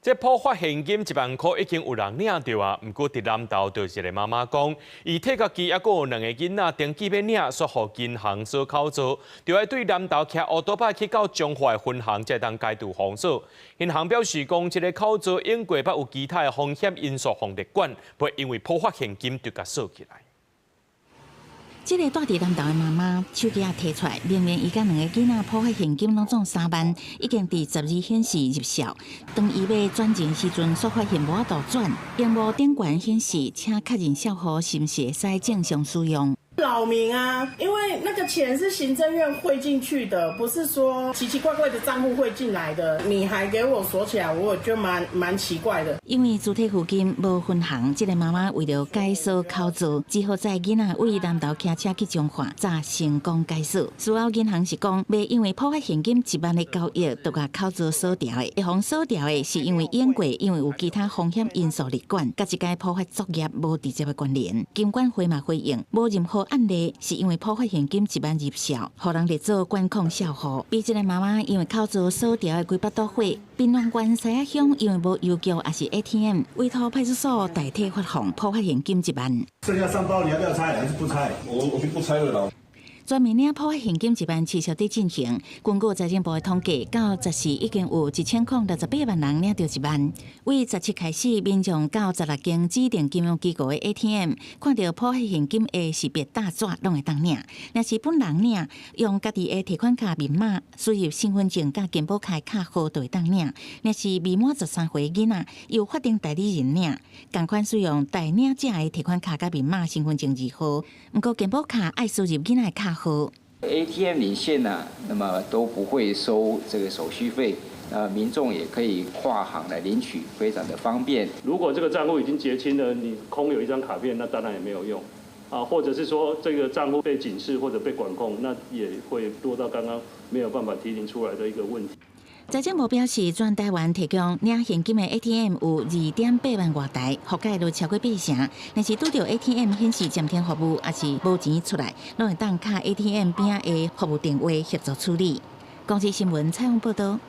這普發現金1萬箍已經有人領著啊，毋過佇南投就一個媽媽講，伊替家己猶閣有兩個囡仔登記欲領，煞予銀行鎖口座，就愛對南投騎烏多擺去到彰化的分行才會當解除封鎖。銀行表示講，這个口座永過捌有其他的風險因素予列管，袂因為普發現金就共鎖起來。這个蹛佇南投的媽媽手機仔提出來，明明伊佮兩个囡仔普發現金攏總3萬，已經佇12顯示入數。當伊欲轉錢時陣，煞發現無法度轉，螢幕頂懸顯示，請確認帳戶是毋是會使正常使用。擾民啊，因為那個錢是行政院匯進去的，不是說奇奇怪怪的賬戶匯進來的。你還給我鎖起來，我覺得蠻奇怪的。因為主體附近無分行，這个媽媽為著解鎖口座，只好載囡仔對南投騎車去彰化，才成功解鎖。事後銀行是講，袂因為普發現金一萬的交易，就共口座鎖牢的。會予鎖牢的是因為永過，因為有其他風險因素列管，佮這个普發作業無直接的關聯。金管會嘛回應，無任何案例是因為普發現金一萬入數，予人列做管控帳戶。比這个媽媽因為口座鎖牢的幾百多歲，屏東縣西仔鄉因為無郵局抑是 ATM，委託派出所代替發放普發現金一萬。剩下三包，你要不要拆？還是不拆？我就不拆了啦。全面領普發現金一萬持續佇進行。根據財政部的統計，到14已經有1068萬人領著一萬。對17開始，民眾到16間指定金融機構的 ATM，看著普發現金的識別大紙，攏會當領。若是本人領，用家己的提款卡密碼，輸入身份證佮健保卡卡號就會當領。若是未滿13歲囡仔，由法定代理人領，仝款使用代領者的提款卡佮密碼、身份證字號。毋過健保卡愛輸入囡仔的卡號。 ATM 領現呢，那麼都不會收這個手續費，那民眾也可以跨行來領取，非常的方便。如果這個賬戶已經結清了，你空有一張卡片，那當然也沒有用啊。或者是說這個賬戶被警示或者被管控，那也會落到剛剛沒有辦法提領出來的一個問題。財政部表示，全台灣提供領現金的 ATM 有2.8萬外台，覆蓋率超過八成。若是拄著 ATM 顯示暫停服務，抑是無錢出來，攏會當敲 ATM 邊仔的服務電話協助處理。公視新聞採訪報導。